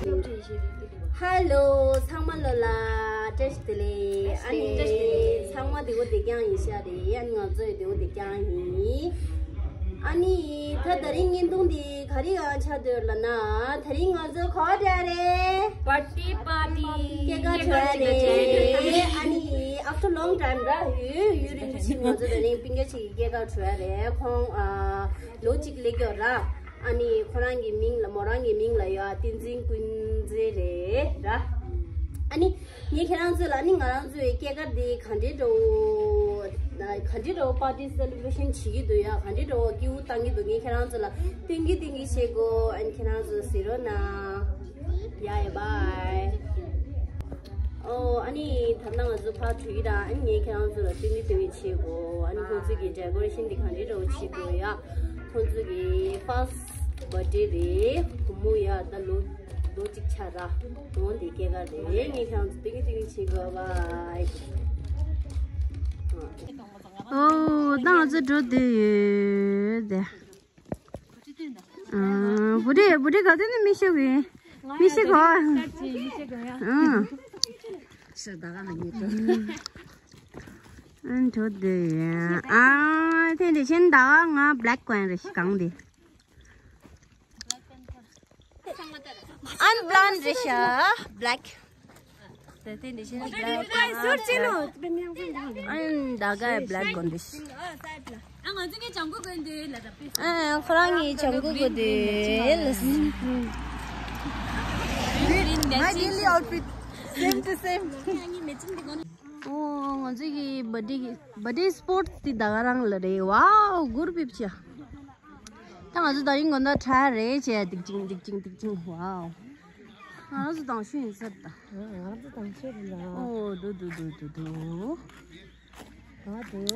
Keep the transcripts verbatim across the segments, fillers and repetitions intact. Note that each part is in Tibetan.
ཧ་ལོ། ཚང་མ་ལོ་ལ་བཀྲ་ཤིས་བདེ་ལེགས། ཨ་ནི་ཚང་མ་བདེ་པོ་བདེ་རྐྱང་ཡིན་ཤག་རེད། ཨ་ནི་ང་ཚོ་ཡང་བདེ་པོ་བདེ་རྐྱང་ཡིན། ཨ་ནི་ད་དེ་རིང་བརྙན་ཐུང་འདི་ག་རེ་ཡང་ཆགས་བསྡད་ཡོད་ལབ་ན། དེ་རིང་ང་ཚོ་ག་པར་འགྲོ་ཡ་རེད། པར་ཏི་པར་ཏི། སྐྱེས་སྐར་འཁྲབ་ཡ་རེད། ཨ་ནི་after long time ར། ཡུན་ཡུན་རིང་ཕྱིན་ང་ཚོ་དེ་རིང་སྤུན་ཀྱག་ཅིག་གི་སྐྱེས་སྐར་འཁྲབ་ཡ་རེད། ཁོང་ཨ་ལོ་གཅིག་སླེབས་ཡོད་ར། ཨ་ནི་ཁོ་རང་གི་མིང་ལ། མོ་རང་གི་མིང་ལ་ཡ་བསྟན་འཛིན་ཀུན་མཛེས་རེད་ར། ཨ་ནི་ངས་ཁྱེད་རང་ཚོ་ལ་ནི་ང་རང་ཚོའི་སྐྱེས་སྐར་འདི་ག་འདྲའི་འདྲ་བོ། ག་འདྲའི་འདྲ་བོ་པར་ཏི་སེ་ལེ་བྷ་རེ་ཤན་བྱེད་ཀྱི་འདུག་ཡ། ག་འདྲའི་འདྲ་བོ་སྐྱིད་པོ་བཏང་གི་འདུག་ངས་ཁྱེད་རང་ཚོ་ལ་སྟོན་གྱི་སྟོན་གྱི་བྱེད་དགོས། ཨ་ནི་ཁྱེད་རང་ཚོ་གཟིགས་རོགས་གནང་། ཡ་ཡ་བྷའི། ཨོ་ཨ་ནི་ད་ལྟ་ང་ཚོ་ཕར་འགྲོ་གི་ར། ཨ་ནི་ངས་ཁྱེད་རང་ཚོ་ལ་སྟོན་གྱི་སྟོན་གྱི་བྱེད་དགོས། ཨ་ནི་ཁོང་ཚོ་གི་ཌེ་ཀོ་རེ་ཤན་འདི་ག་འདྲའི་འདྲ་བོ་བྱེད་དགོས་ཡ། ཁོང་ཚོ་གི་ཕར་སི་ཊི་བར་ཐི་ཌེ་རེད། བུ་མོ་ཡ་ད་ལོ་ལོ་གཅིག་ཆགས་ར། འོ་འདི་སྐྱེས་སྐར་རེད། ངས་ཁྱེད་རང་ཚོ་སྟོན་གྱི་སྟོན་གྱི་བྱེད་དགོས། བྷའི། ཨོ་ད་ང་ཚོ་འགྲོ་བསྡད་ཡོད་དེ། ཨ། བུ་ཌི། བུ་ཌི་ག་དུས་ནས་མི་ཤེས་གི། མི་ཤེས་གོ། ཨ། ཨ་འགྲོ་བསྡད་ཡོད། ཨ་དེ་འདི་ཕྱིན་ད་ང་བྷེ་ལེག་གོན་རེད་གང་དེ། ཨན་བྷེ་ལེག་རེད་ཤག་བྷེ་ལེག་ད་ལྟའི་འདི་ཤེས་ན་བྷེ་ལེག་ཨན་ད་ག་བྷེ་ལེག་གོན་འདི། ཨ་ང་ཚོ་གི་ལྗང་ཁུ་གོན་འདི་ལ་ད་པི། ཨ་ཁོ་རང་གི་ལྗང་ཁུ་གོན་འདི་ལ། My daily outfit, same to same. ཨོ་ང་ཚོ་གི་བར་ཐི་ཌེ་གི་བར་ཐི་ཌེ་སི་པོར་ཊི་འདི་ད་ག་རང་ལ་རེད། ཝའོ་གུར་བིབ་ཆ། ད་ང་ཚོ་དེ་རིང་དགོང་དག་ཁྲ་རེད་བྱས། ཏིག་ཅིང་ཏིག་ཅིང་ཏིག་ཅིང་། ཝའོ། ང་རང་ཚོ་དང་ཤོས་ཡིན་ས་རེད་ད། ང་རང་ཚོ་དང་ཤོས་རེད་ད། ཨོ་དུ་དུ་དུ་དུ་དུ། ཨ་དུ།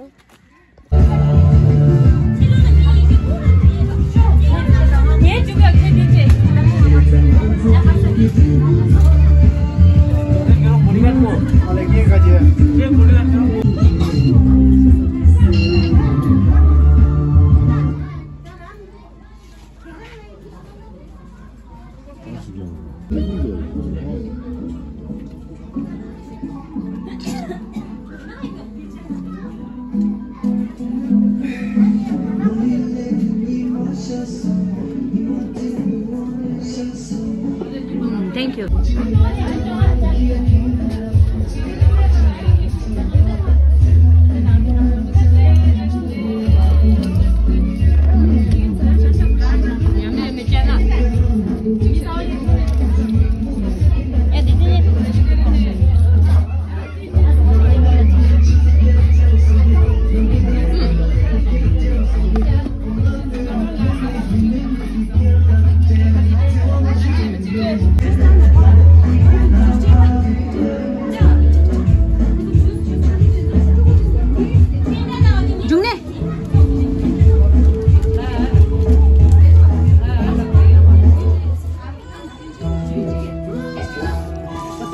Thank you. འབྱུང་གནས།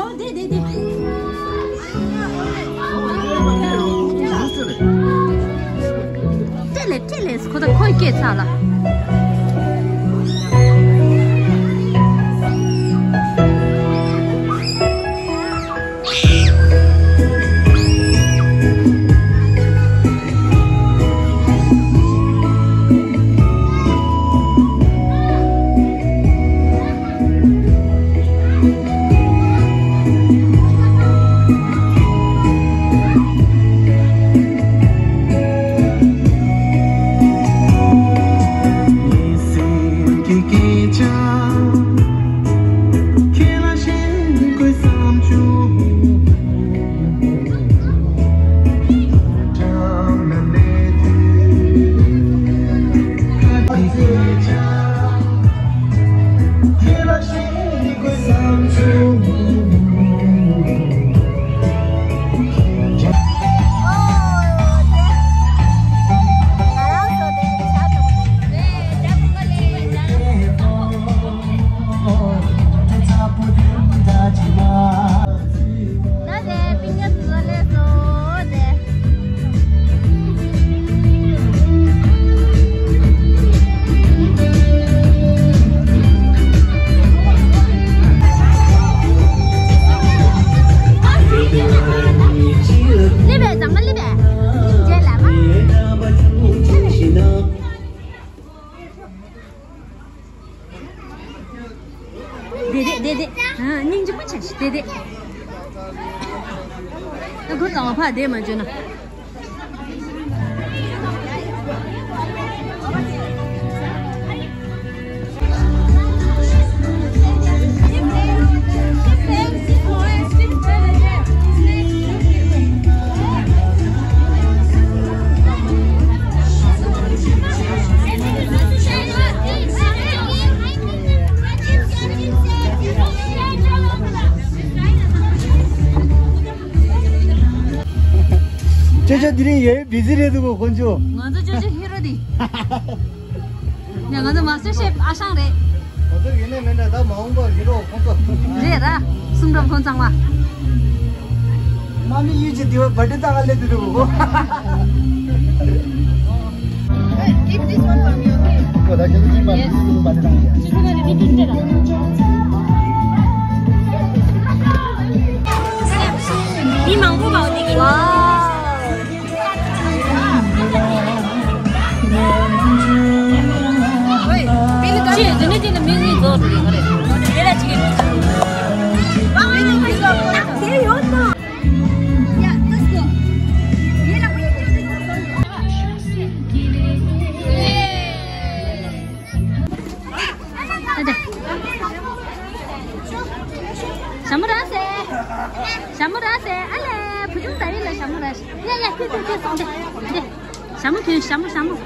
ཨོ་དེ་དེ་དེ། སྤྲེལ་ལེ་སྤྲེལ་ལེ་ཁོ་ད་ཁོའི་སྐད་ཚ་ལ། དེ་དེ། ཨ། སྙིང་རྗེ་མོ་ཆེ་ཞིག་དེ་དེ། ཨ། སྒོ་གཙང་མ་ཕར་བསྡད་མ་བཅུག་ན། ཅོ་ཅོ་དེ་རིང་ཡོད་བི་ཟི་རེད་འདུག་གོ་ཁོང་ཚོ། ང་ཚོ་ཅོ་ཅོ་ཧི་རོ་དེ། ཡ། ང་ཚོ་མ་སི་ཊར་ཤེཕ་ཨ་ཞང་རེད། ང་ཚོ་ཡིན་ནའི་མིན་ནའི་ད་མ་འོངས་པར་ཧི་རོ་ཁོང་ཚོ། རེད་ར། གསུང་རབ་ཁོང་ཚང་མ། མ་མི་གཡུ་ཅི་དེ་བ་བར་ཐི་ཌེ་ད་ག་སླེབས་དུས་འདུག་གོ། Keep this one for me, okay? མི་མང་པོ་བ་འོ་དེ་གི། ཞྭ་མོ་ར་སེ། ཞྭ་མོ་ར་སེ། ཨ་ལེ། བུ་ཆུང་ད་ཡིན་ལ་ཞྭ་མོ་ར་སེ། ཡ་ཡ། ཁྱོད་ཁྱོད་ཁྱོད་སོང་སྟེ། འདི། ཞྭ་མོ་ཐོན། ཞྭ་མོ་ཞྭ་མོ།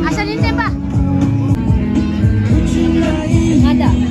ཨ་ཤ་ལིན་བསྟན་པ། ང་ད།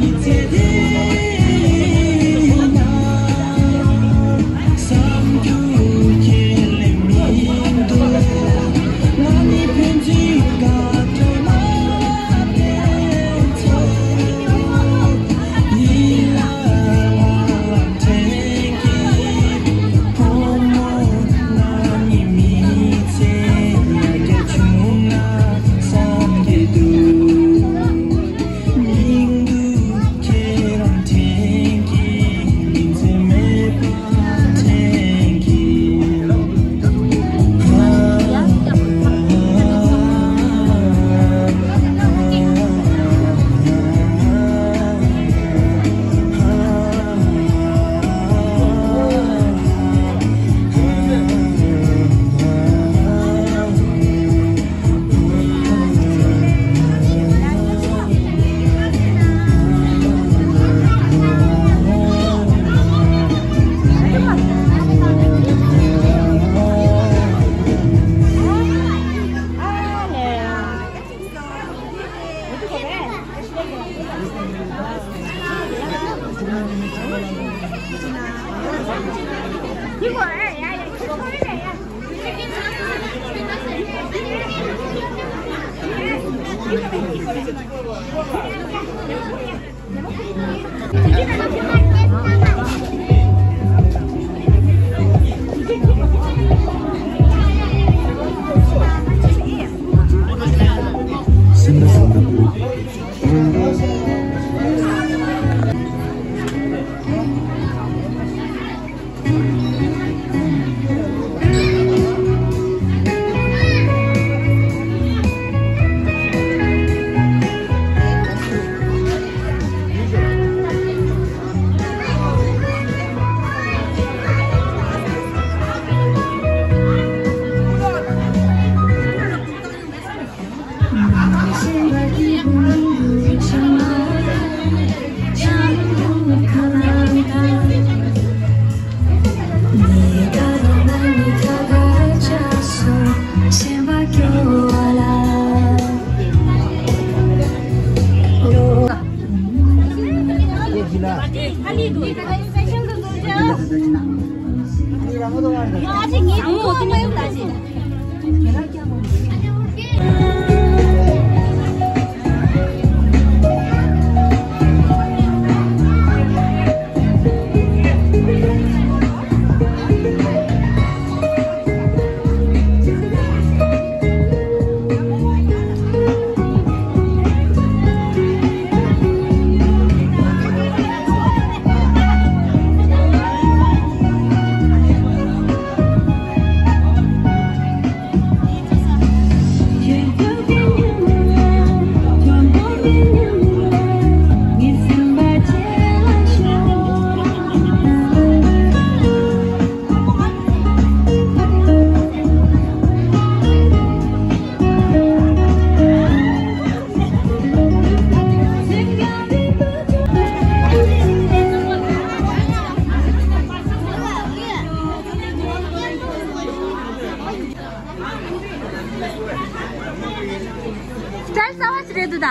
སྐྲ་གསར་པ་ཞིག་རེད་འདུག་ད།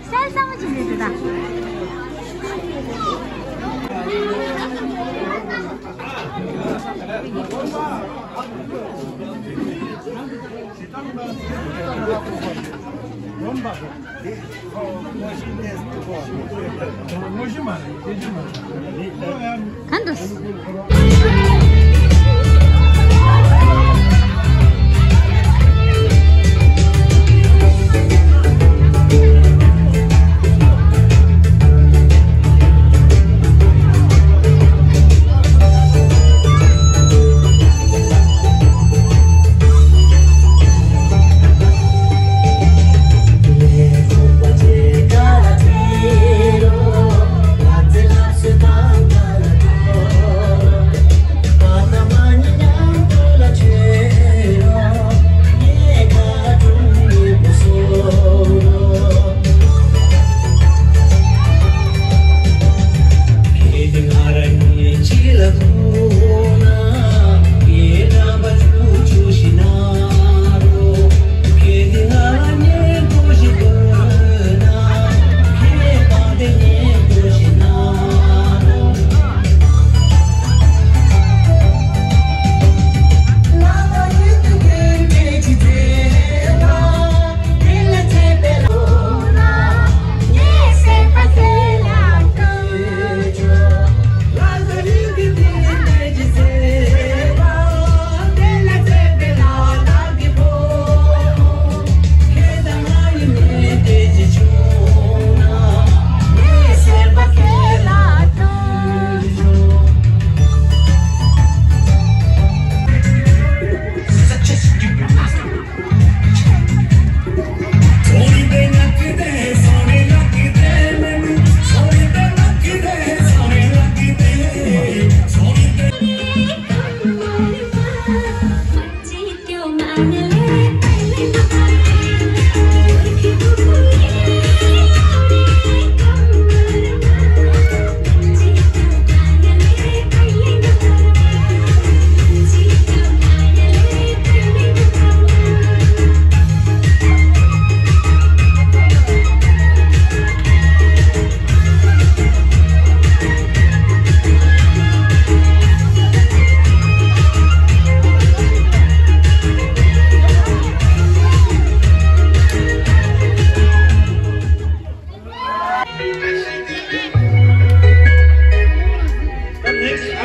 སྐྲ་གསར་པ་ཞིག་རེད་འདུག་ད། གང་འདྲ།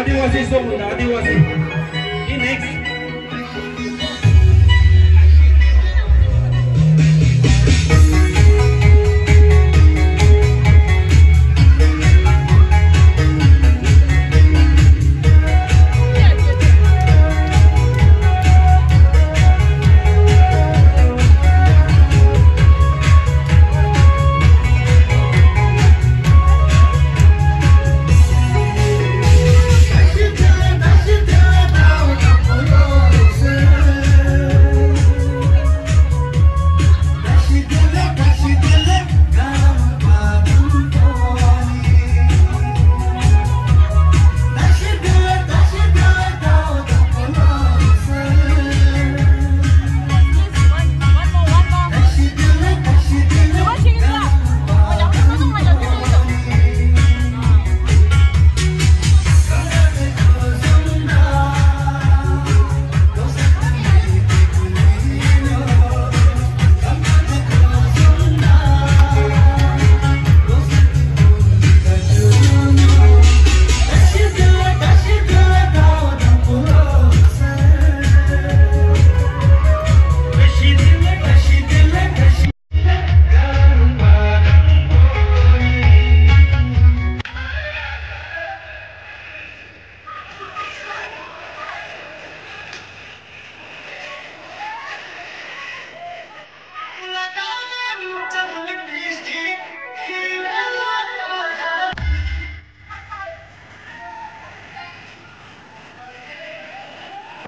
आदिवासी song, आदिवासी। ये next।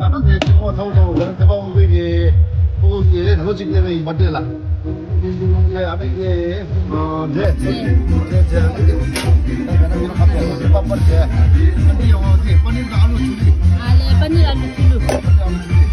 ད་ལྟ་དེ་ཆེན་མོ་ཐོག་ཏུ་ང་རང་ཚེ་དཔག་དབང་པོའི་གི་ཕྲུ་གུ་གི་ལོ་གཅིག་སླེབས་པའི་བར་ཐི་ཌེ་ལ། ཨ་མའི་གི་འབྲས་འབྲས་འབྲས་ཨ་མའི་གི་ད་ང་རང་ཡོད་ཁ་པར་བར་བར་བྱས། ཨ་འདི་ཡོང་དེ་པ་ནིར་དང་ཨ་ལུ་ཆུ་ལི། ཨ་ལེ་པ་ནིར་ཨ་ལུ་ཆུ་ལི། པ་ནིར་ཨ་ལུ་ཆུ་ལི།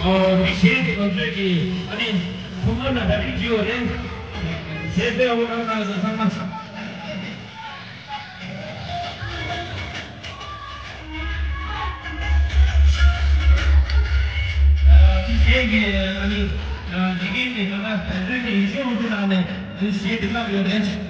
ཨོ། མི་གཞན་གྱི་ནང་ཚོད་ཀྱི་ཨ་ནི་ཁོ་མོ་ན་ད་རིགས་བྱིའུ་རེད། ཞེས་པའི་འོ་རང་རང་ཚོ་ཚང་མ། ཨ་ནི་ཨ་ནི་འཇིག་རྟེན་གྱི་ནང་ན་བོད་དོན་གྱི་ཡིད་བཞིན་དབང་ཕྱུག་ནང་ནས་ཞེས་དེ་ལབ་ཡོད་རེད།